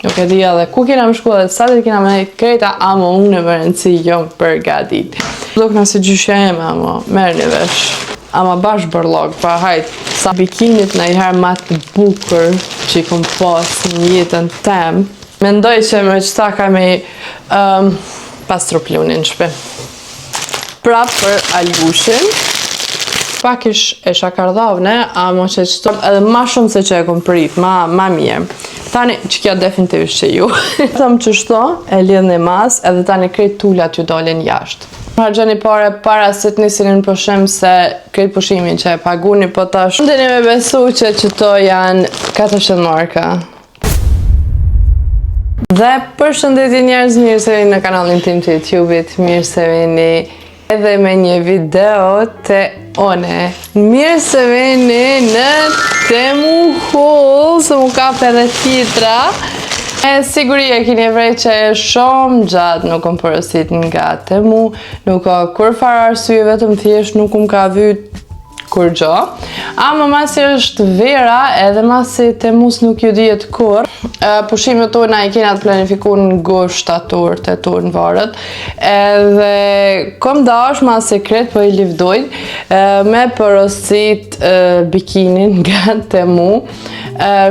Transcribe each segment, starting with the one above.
Nuk e di edhe ku kena më shku edhe sa ditë kena me nejtë krejta, ama unë me rëndësi jom përgatit. Dokna si gjyshja eme, ama merrni vesh. Ama bash bërllok, pa hajt, sa bikinit najherë ma të bukur që i kom pas në jetën tem. Mendoj që me qëta ka me pastru pluhnin në shpi. Prap për Algushin. Pak ish e shakardhavne, ama që qëto edhe ma shumë se që e kom prit, ma, ma mirë. Tani, që kjo definitivisht që ju. Thëm që shto, e lidhni mas, edhe tani krejt tulat ju dolin jashtë. Harxhoni pare para se të nisini në pushim se krejt pushimin që e paguni, po tash mundeni me besu që qëto janë 400 marka. Dhe përshëndetje njerëz, mirë se vini në kanalin tim të YouTube-it, mirë se vini edhe me një video te one. Mirë se vini në Temu haul, se mu kap edhe tjetra. E siguri e kini vrejt që e shumë gjatë nuk kom porosit nga Temu, nuk ka kurrfarë arsye, vetëm thjesht nuk um ka vyt kurgjo. Ama masi është vera edhe masi Temus nuk ju dihet kur, pushimet tona i kena të planifiku në gusht, shtator, tetor në varët, edhe kom dash masi krejt po i livdojnë me porosit bikinin nga Temu,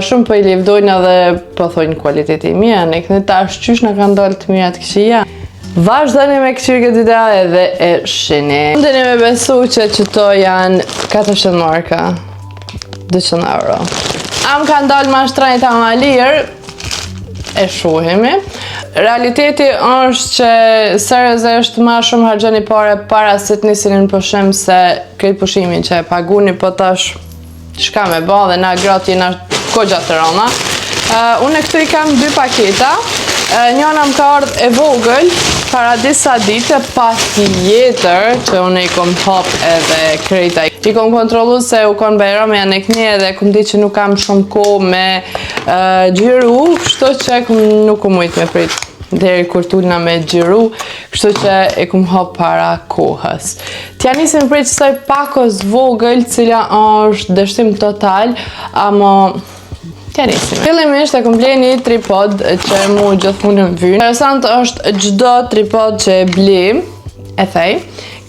shumë po i livdojnë edhe po thojnë kualiteti i mirë, ne këne tash qysh na kanë dalë të mirat këqija. Vazhdoni me këqyrë këtë video edhe e shini. Mundeni me besu që qëto janë 400 marka, 200 euro. A më kanë dalë ma shtrejt a ma lirë, e shuhemi. Realiteti është që seriozisht ma shumë harxhoni pare para se të nisini në pushim se krejt pushimin që e paguni, po tash Shka me ba dhe na gratë jena kogja të rana. Uh, unë këtu i kam dy paketa. Uh, njëna më ka ardhë e vogël para disa dite pa tjetër që unë i kom hap edhe krejta. I kom kontrollu se u kon bajram janë e këni edhe kom di që nuk kam shumë kohë me uh, xhiru, kështu që kom, nuk kom mujt me prit deri kur tulna me xhiru, kështu që e kom hap para kohës. T'ja nisim prej qësaj pakos vogël, cila është dështim total, ama t'ja nisim. Fillimisht e kom ble një tripod që mu gjithmonë më vyn. Interesant është çdo tripod që e bli, e thej.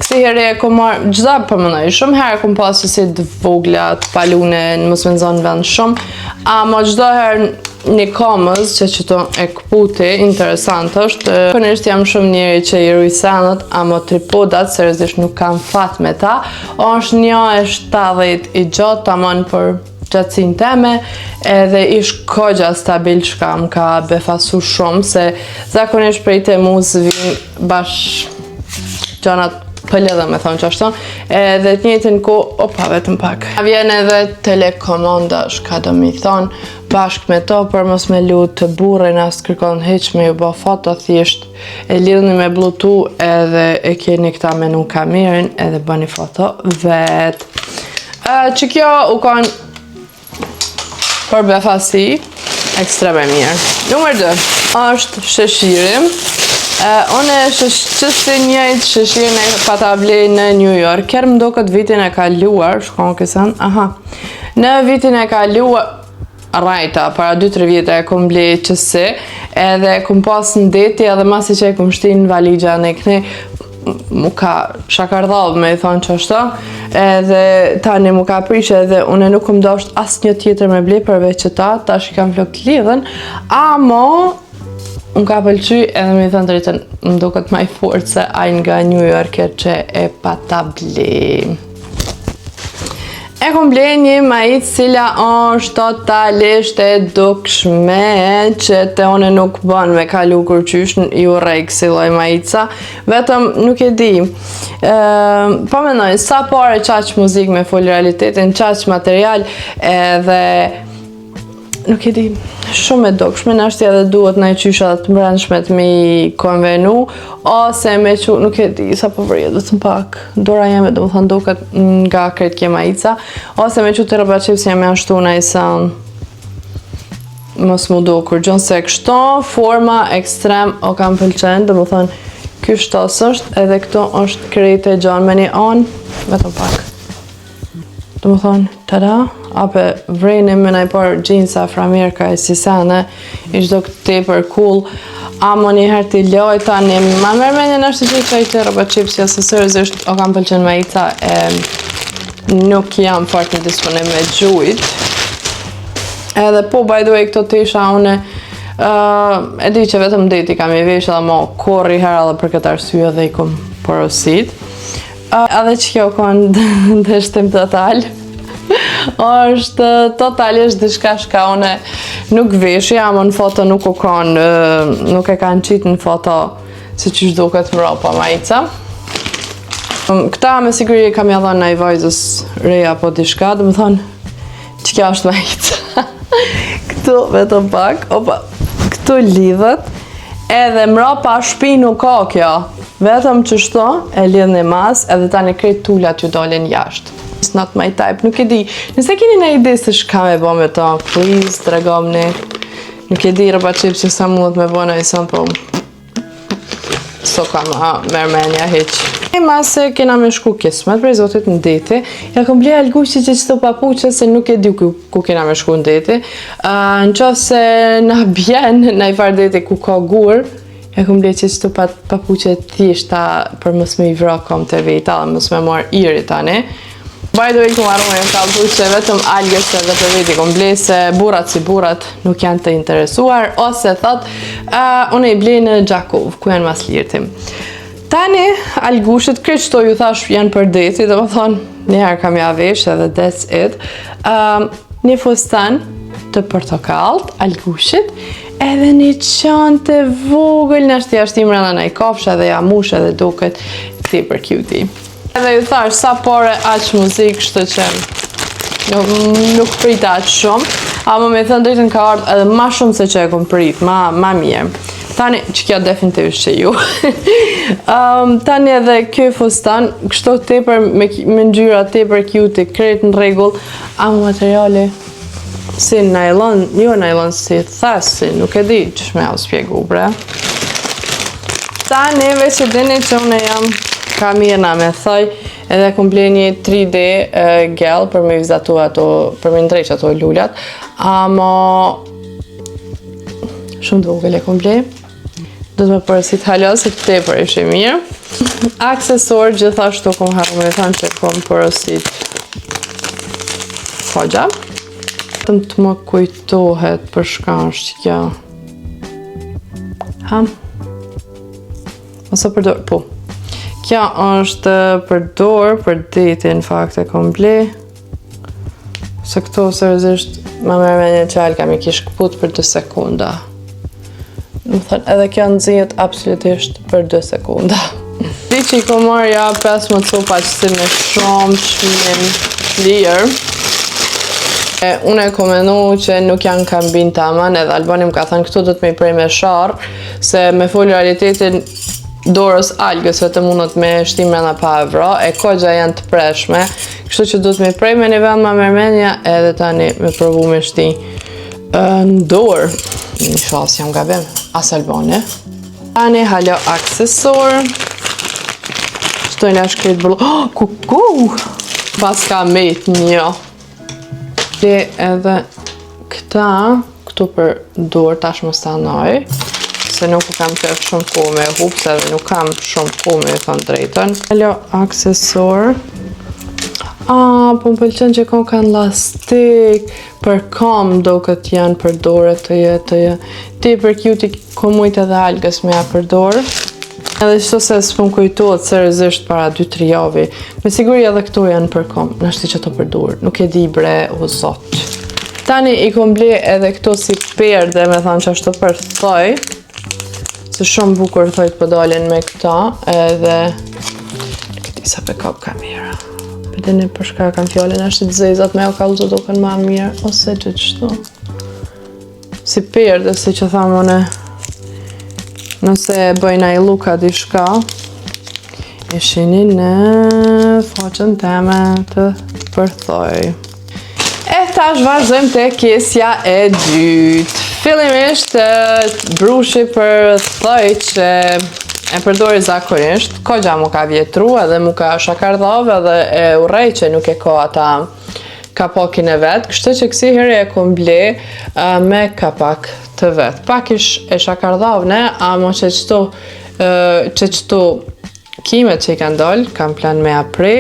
Kësi here e kom marrë, çdo po mendoj, shumë herë kom pasë si të vogla, të palune, në mos me nzonë vend shumë, ama çdo herë një kamëz që qëto e këputi, interesant është. Zakonisht jam shumë njeri që i ruj senet, ama tripodat, seriozisht nuk kam fat me ta. është një e 70 i gjatë, tamam për gjatësinë teme, edhe ish kogja stabil çka më ka befasu shumë, se zakonisht prej Temus vinë bash gjanat pëlë me thonë qashtu, edhe të njëjtën kohë, opa, vetëm pak. Vjen edhe telekomanda, shka do mi thonë, bashkë me to për mos me lut burrin as kërkon hiq me ju bo foto thjesht e lidhni me bluetooth edhe e keni këta me nu kamerën edhe bëni foto vet. Uh, që kjo u kon për befasi ekstrem e mirë. Numër 2 është sheshiri. Uh, unë shesh, që si njëjtë sheshirin e pata ble në New York, kërë më doket vitin e kaluar, shkon kësen, aha, Në vitin e kaluar, rajta, para 2-3 vjetë e kom ble qësi, edhe kom pas në deti edhe masi që e kom shti në valixha në këni, mu ka shakardhallë me i thonë qashtu, edhe tani mu ka prish edhe unë nuk kom dasht asnjë tjetër me ble përveç që ta, tash i kam flokët të lidhën, amo më ka pëlqy edhe me i thënë drejtën më duket ma i fort se ai nga New Yorker që e pata ble. E kom ble një maicë cila është totalisht e dukshme që te one nuk bën me kalu kurqysh i urrej kësi lloj maica, vetëm nuk e di. E, po mendoj, sa pare qaq muzikë me fol realitetin, qaq material edhe nuk e di, shumë e dukshme, nashti edhe duhet në e qysha dhe të mbrendshme të mi konvenu, ose me qu, nuk e di, sa po vërjet, vetëm pak, dora jeme, do më thënë duket nga krejt kjo maica, ose me qu të rrobaqepësja me ashtu në i sa mos mu do kurgjon, se kështo forma ekstrem o kam pëlqen, do më thënë, ky shtos është, edhe këto është krejt e gjanë me një anë, vetëm pak. Do më thonë, tada, Ape vreni me naj par xhinsa framerka e si sene, ish do këtë tepër cool. Amo një herë t'i loj tani, ma merr menjen është që qaj të rroba qipsja, se seriozisht o kam pëlqen majica e nuk jam fort në disponim me gjujt. Edhe po, by the way, këto tesha une, e di që vetëm deti kam i vesh edhe mo korri herë edhe për këtë arsye dhe i kom porosit. Edhe që kjo konë dështim total. Është totalisht diçka shka une nuk veshi, ama në foto nuk u konë, nuk e kanë qitë në foto si që duket mrapa majica. Këta me siguri kam ja dhënë naj vajzës re apo diçka, dhe më thonë, që kjo është majica. Këtu vetëm pak, opa, këtu lidhet, edhe mrapa shpi nuk ka kjo. Vetëm që shto e lidh një mas, edhe tani krejt tulat ju dolin jashtë. It's not my type, nuk e di. Nëse keni në ide se shka me bo me to, please, tregomni. Nuk e di rroba qip që sa mundet me bo në i po So ka ma merr menja hiq. E mase kena me shku kismet prej zotit në deti. Ja kom ble alguqi që qëto papuqe se nuk e di ku, ku kena me shku në deti. Uh, në qoftë se na bjen në i farë deti ku ka gur, ja kom ble që qëto papuqe thjeshta për mos me i vra kom të veta dhe mos me marr iri tani. By the way, ku marrë me kallzu që vetëm algës edhe për veti kom ble se burrat si burrat nuk janë të interesuar ose thot uh, unë i ble në Gjakov, ku janë mas lirti. Tani, algushët, krejt qëto ju thash janë për deti, dhe më thonë, një herë kam ja vesh edhe that's it. Um, një fustan të portokallt, algushit, edhe një çantë vogël, në është jashtë imrena në i kafsha dhe ja mush edhe duket tepër cutie. Edhe ju thash, sa pore aq muzikë, kështu që nuk, nuk prita aq shumë. Ama me thënë drejtën ka ardhë edhe ma shumë se që e kom prit, ma, ma mirë. Tani, që kjo definitivisht që ju. um, tani edhe kjo fustan, kështu tepër me, me ngjyra tepër cute, krejt në rregull, ama materiali si nylon, jo nylon, si thasi, nuk e di që me jau spjegu, bre. Tani veç e dini që unë jam ka mirë na me thoj, edhe kom ble një 3D gel për me vizatu ato, për me ndreq ato lulat, ama shumë të vogël e kom ble. Do të me porosit hala se tepër ishe mirë. Aksesor gjithashtu kom harru me thanë që kom porosit kogja. Vetëm të më kujtohet për shka është kjo. Ha? Ose përdor, po. Kjo është përdor për deti në fakt e kom ble. Se këto seriozisht ma merr menja që alka mi kish këput për 2 sekunda. Më thënë, edhe kjo nxihet absolutisht për 2 sekunda. Di që i kom marrë ja 15 copa që si me shumë çmim lirë. E, unë e kom menu që nuk janë kambin taman, edhe Albani më ka thënë këtu do të me i prej me sharë, se me fol realitetin dorës algës vetëm mundet me shti mrena pa e vra, e kogja janë të preshme, kështu që do të me prej me një vend ma merr menja edhe tani me provu me shti në dorë. Një shas jam gabim, as Albani. Tani hala aksesor. Shtojnë ashtë krejt bërlo. Oh, kuku! Pas ka met një. Dhe edhe këta, këtu për dorë tash më stanoj, se nuk u kam qef shumë kohë me hup, se edhe nuk kam shumë kohë me thënë drejtën. Hala aksesor. A, po më pëlqen që kon kanë lastik, për kam do këtë janë për dore të je, të je. Tepër cute ko mujt edhe algës me ja përdor. Edhe qëto se s'po më kujtohet seriozisht para 2-3 javi. Me siguri edhe këto janë për kom, nështë që të përdor. Nuk e di bre, o zot. Tani i kom ble edhe këto si perde, me thanë që ashtu për thoj. Se shumë bukur thojt po dalin me këta, edhe... Nuk e di sa pe kap kamera. Për dini për shka kam fjallin, është të zezat me o kallëzu duken ma mirë, ose që qëto. Si perde, si që thamë une, nëse e bëjna i luka diçka, e shini në faqen teme të përthoj. E tash vazhdojmë te kesja e dytë. Fillimisht brushi për thoj që e përdori zakonisht, kogja mu ka vjetru edhe mu ka shakardhave edhe e urrej që nuk e ka ata kapakin e vet, kështu që kësi here e kom ble me kapak të vet. Pak ish e shakardhavne, amo që qëto, që qëto kimet që i kanë dalë, kam plan me ja pre,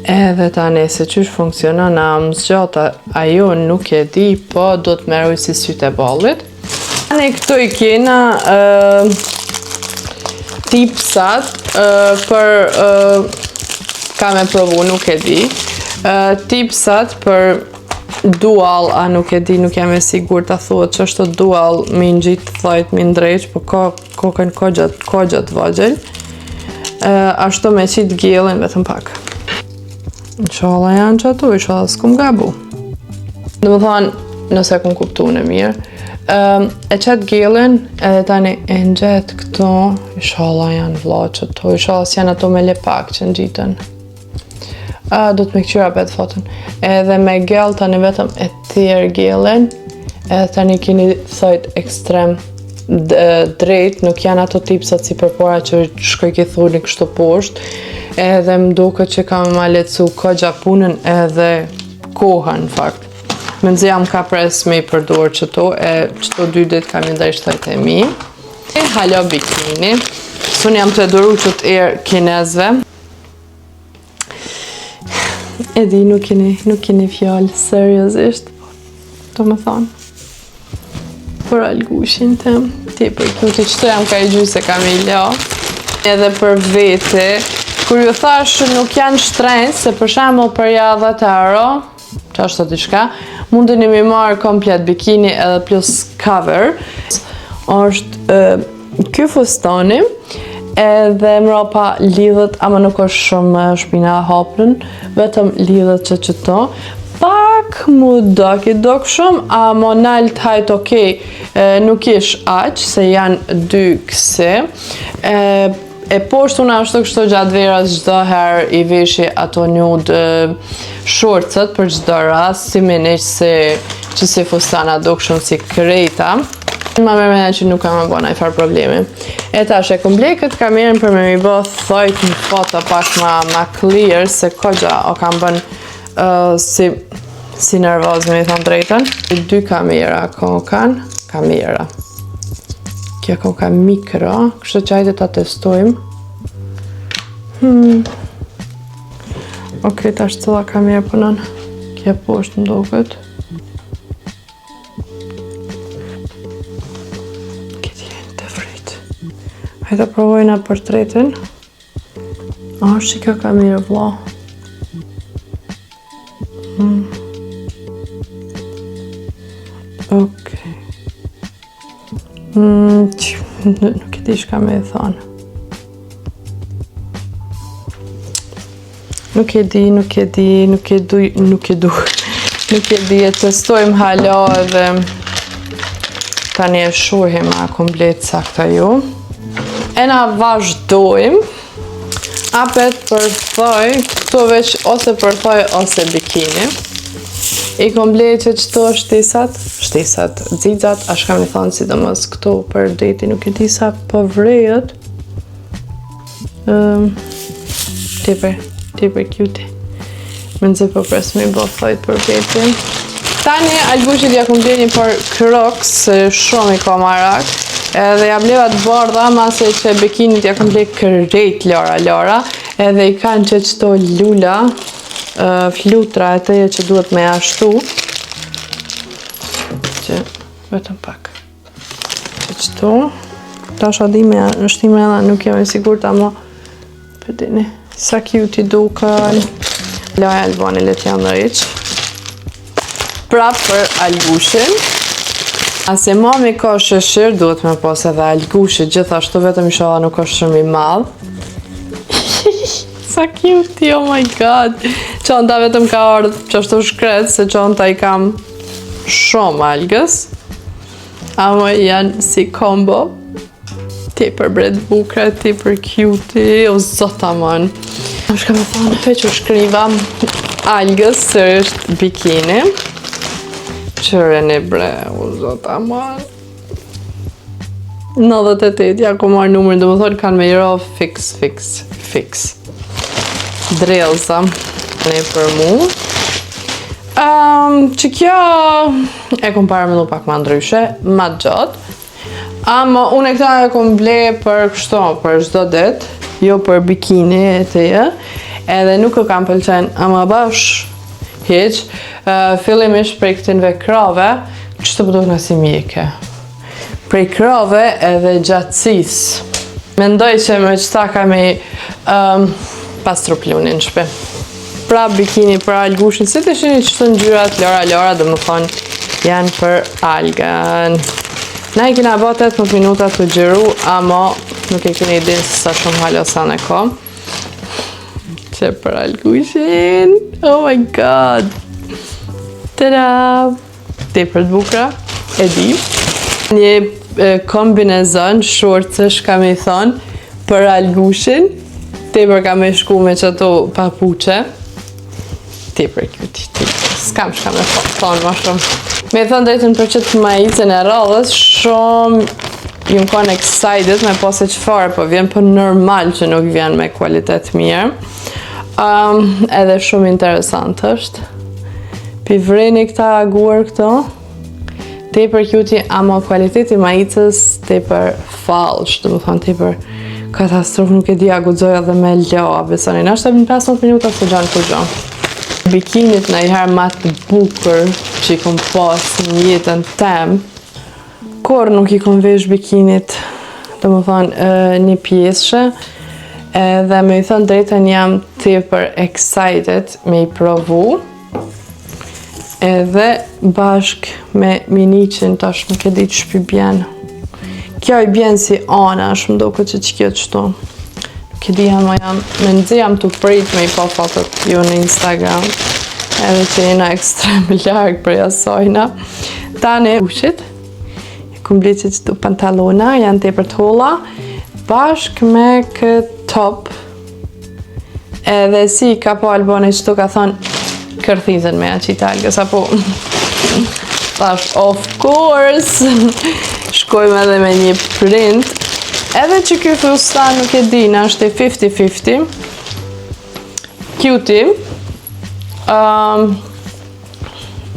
edhe tani se qysh funksionon, a më zgjata, ajo nuk e di, po do të meroj si sytë e ballit. Tani këtu i kena tipsat për kam e provu, nuk e di. Tipsat për dual, a nuk e di, nuk jam e sigurt a thuhet që është dual me ngjit thojt, me ndreq, po ka kokën kogjat, kogjat vogël. Ashtu me qitë gelin vetëm pak. Inshallah janë që ato, inshallah s'kum gabu. Dhe më thonë, nëse kum kuptu në mirë, e qëtë gelin, edhe tani e ngjet këto, inshallah janë vlla që ato, inshallah s'janë ato me lepak që ngjiten. Do të me këqyra pet foton. Edhe me gel tani vetëm e tjerë gelin, edhe tani keni thojt ekstrem drejt, nuk janë ato tipsat si përpara që shkoj ke thuni kështu poshtë, edhe më duket që kam ma lehtësu kogja punën edhe kohën në fakt. Me nëzë jam ka pres me i përdor qëto, e qëto dy dit kam i ndrejsh thojt e mi. E halo bikini. Sun jam të duru që të erë kinezve. E di, nuk keni, nuk keni fjalë, seriozisht. Do më thonë. Për algushin tem, tepër cute, qëto jam ka i gjy se kam i lo. Edhe për vete, kur ju thash nuk janë shtrenjtë, se për shembull për ja 10 euro, që është të diçka, mundeni mi marrë komplet bikini edhe plus cover. Është ky fustani, edhe mrapa lidhet, ama nuk është shumë shpina hapën, vetëm lidhet që qëto. Pak mu dok i dok shumë, ama nalt hajt okej, nuk ish aq, se janë dy kësi. E, e poshtë unë ashtu kështu gjatë verës çdo herë i veshi ato nude shortset për çdo rast, si me njëq si, që si fustana dok shumë si krejta. Ma merr mendja që nuk ka më bo naj farë problemi. E tash e kom ble këtë kamerën për me mi bo thojt në foto pak ma, ma clear, se kogja o kam bën uh, si, si nervoz me i thonë drejtën. Dy kamera ko kanë, kamera. Kjo ko ka mikro, kështu që hajde ta testojmë. Hmm. Ok, tash cila kamera punon. Kjo poshtë më duket. Këtë jenë të frit. Hajde ta provojna portretin. A është që kjo kamerë vlla? Hmm. Okej. Mm, nuk e di shka me e thonë. Nuk e di, nuk e di, nuk e du, nuk e du. Nuk e di, e testojmë hala edhe tani e shohim a komplet sakta ju. E na vazhdojmë. Apet për thoj, këto veç ose për thoj ose bikini. I kom ble që qëto shtesat, shtesat, xixat, a shka mi thonë sidomos këto për deti, nuk e di sa po vrejet. Um, tepër, tepër cute. Me nëse po pres me i bo thojt për veti. Tani, Albushit ja kom ble një par Crocs, se shumë i ka marak. Edhe ja bleva të bardha, mase që bikinit ja kom ble krejt lara lara. Edhe i kanë që qëto lula, flutra e teje që duhet me ashtu. Që, vetëm pak. Që qëto, tash a di me në shtime edhe nuk jam e sigurt, ama për dini, sa cute i duken. Laja Albani le t'janë rriq. Prap për Algushin. A se mami ka shëshir, duhet me pas edhe Algushi, gjithashtu vetëm inshallah nuk është shumë i madh. Sa cute, oh my god. Çanta vetëm ka ardhë që ashtu shkret, se çanta i kam shumë algës. Ama janë si kombo. Tepër bre t'bukra, tepër cute, o zot aman. Më shka me thonë, veç u shkriva algës, se është bikini. Qëreni bre, o zot aman. 98, ja ku marrë numrin, dhe më thonë kanë me i ro fix, fix, fix. Drelza, ne për mu. Që kjo e kom paramendu pak ma ndryshe, ma gjatë. Ama unë e këta e kom ble për kështu, për çdo dit, jo për bikini e të jë, edhe nuk e kam pëlqen, ama bash hiq, fillimisht prej këtinve krave, qëto po duhet si mjeke. Prej krave edhe gjatësisë. Mendoj që me qëta ka me pastru plunin në shpi. Pra bikini për algushin, si të shini që të ngjyrat lora lora, dhe më thonë janë për algën. Na i kena bo 18 minuta të xhiru, ama nuk e keni din se sa shumë halosan e ko. Që për algushin, oh my God. Tada! Tepër të bukura, e di. Një kombinezon, shortësh ka me i thonë, për algushin. Tepër ka me shku me që ato papuqe. Tepër cute, tepër. S'kam shka me thonë ma shumë. Me thonë drejtën për qëtë majicën e radhës, shumë jam konë excited me po se qëfare, po vjen për normal që nuk vjen me kualitet mirë. Edhe shumë interesant është. Pi vreni këta aguar këto. Tepër cute, ama kualiteti majicës tepër falsh, dhe më thonë tepër katastrofë, nuk e di a guxoj edhe me la, besoni. Nështë në 15 minuta së gjanë kur gjanë. Bikinit në i herë ma të bukur që i kom pas në jetën tem, kur nuk i kom vesh bikinit, dhe më thonë, një pjesëshe, edhe me i thënë drejtën jam tepër excited me i provu, edhe bashk me miniqin, tash nuk e di që shpi bjen. Kjo i bjen si ana, është më duket që që kjo qëtu. Nuk e di ama jam, me nëzi jam të prit me i pa fotot ju në Instagram, edhe që jena ekstrem larg për jasojna. Tani, ushit, i kum ble që qëtu pantalona, janë tepër të holla, bashk me këtë top, edhe si ka po Alboni qëtu ka thonë, kërthizën me ja qitë algës, apo Thash, of course, shkojmë edhe me një print. Edhe që ky fustan nuk e di, në është 50-50. Cutie.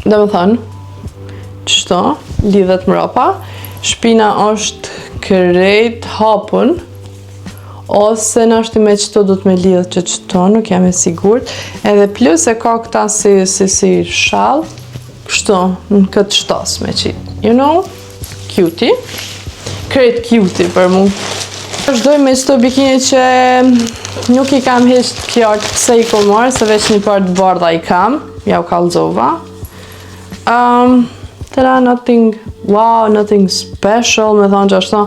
Dhe më thënë, qëto, lidhet mrapa. Shpina është krejt hapun, ose në është me qëto do të me lidhë që qëto, nuk jam e sigurt. Edhe plus e ka këta si shall, kështu, në këtë shtos me qitë. You know, cutie. Krejt cutie për mu. Vazhdoj me qëto bikini që nuk i kam hiq të kjartë pse i kom marrë, se veç një parë të bardha i kam, ja u kallzova. Tëra nothing, wow, nothing special, me thonë që ashtu,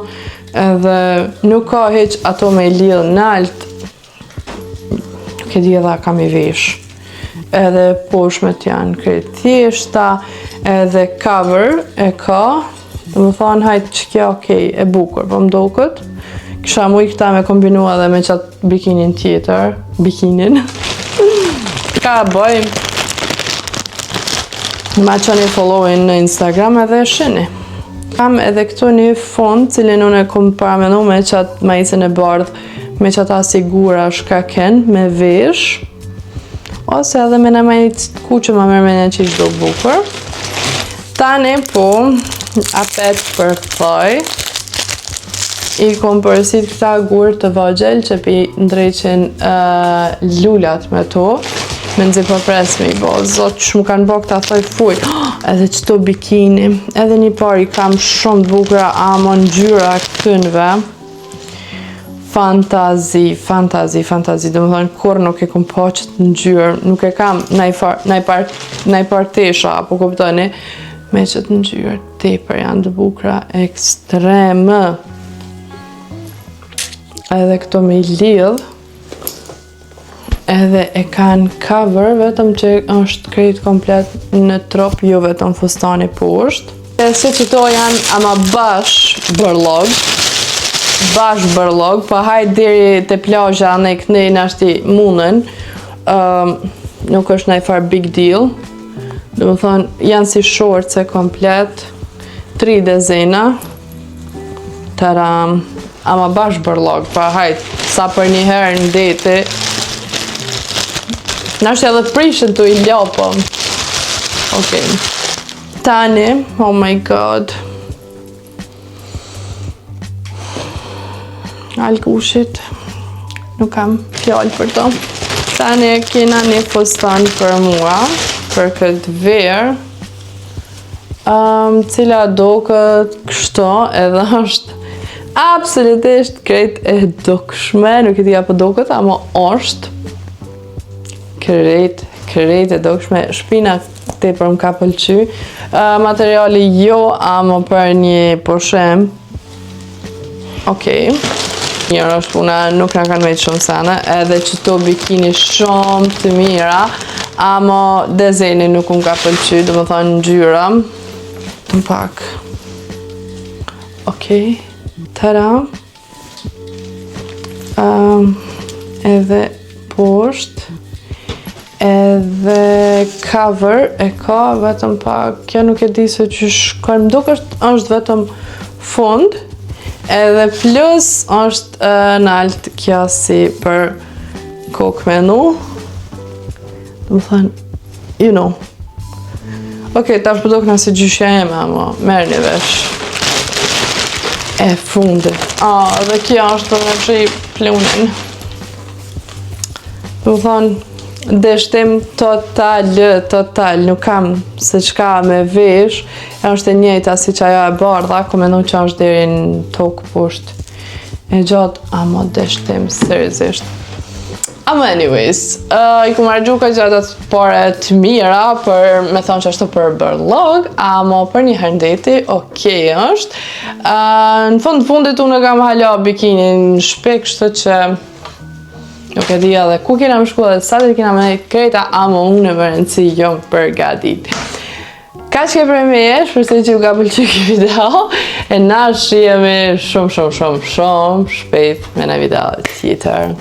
edhe nuk ka hiq ato me i lidhë nalt, nuk e di edhe a kam i vesh. Edhe poshmet janë krejt thjeshta, edhe cover e ka, dhe më thonë, hajtë që kjo, okej, e bukur, po më duket. Kisha muj këta me kombinu edhe me qatë bikinin tjetër, bikinin. Ka bëj, ma qoni followin në Instagram edhe e shini. Kam edhe këtu një fund, cilin unë e kom paramenu me qatë majicën e bardh, me qata sigura shka ken, me vesh. Ose edhe me në majicë të kuqe ma merë me një që ishtë do bukur. Tani po, apet për thoj, i kom përsit këta gurë të vogël që pi ndreqin lulat me to. Me nëzi po pres me i bo, zot që më kanë bo këta thoj fuj. Oh, edhe qëto bikini, edhe një par i kam shumë të bukura, ama ngjyra këtynve. Fantazi, fantazi, fantazi, dhe më thonë, kur nuk e kom pa që të ngjyrë, nuk e kam naj par tesha, apo kuptoni, me që të ngjyrë, tepër janë të bukura, ekstreme. Edhe këto me i lidh, edhe e kanë cover, vetëm që është krejt komplet në trop, jo vetëm fustani poshtë. E se qëto janë ama bash bërlog, bash bërlog, pa hajt deri te plazha në kënej në ashti mundën, nuk është naj farë big deal. Dhe më thonë, janë si shortse komplet, 3 dezena, taram, ama bash bërlog, pa hajt, sa për një herë në deti, Në është edhe prishën të i lopëm. Okej. Tani, oh my God. Alkushit. Nuk kam fjalë për to. Tani kena një fustan për mua, për këtë verë. Um, cila doket kështu edhe është absolutisht krejt e dukshme, nuk e di a po doket, ama është krejt, krejt e dukshme, shpina tepër më ka pëlqy, uh, materiali jo, ama për një pushim, Okej. Mirë është puna, nuk na kanë metë shumë sene, edhe qëto bikini shumë të mira, ama dizajni nuk më ka pëlqy, domethonë ngjyra. Në pak. Okej. Tara. Um, edhe poshtë. Edhe cover e ka vetëm pak, kjo nuk e di se qysh shkon, më duket është vetëm fund, edhe plus është e, nalt kjo si për kokë me nu, domethanë, you know. Okej, tash po dokna si gjyshja eme, ama merrni vesh. E fundit. Ah, dhe kjo është për me fshi plunin. Domethonë, dështim total, total, nuk kam se çka me vesh, është e njëjta si që ajo e bardha, ku menu që është deri në tokë poshtë e gjatë, ama dështim, seriozisht. Ama anyways, uh, i ku marrë ka gjatë atë pare të mira për me thonë që ashtu për bërllog, ama për një herë n'deti, okej është. Uh, në fund fundit unë kam hala bikinin në shpi, kështu që Nuk e di edhe ku kena më shku edhe sa të kena me krejta, ama unë me rëndësi jom përgadit. Kaq ke prej meje, shpresoj që ju ka pëlqy kjo video, e na shihemi shumë, shumë, shumë, shumë shpejt me në video tjetër.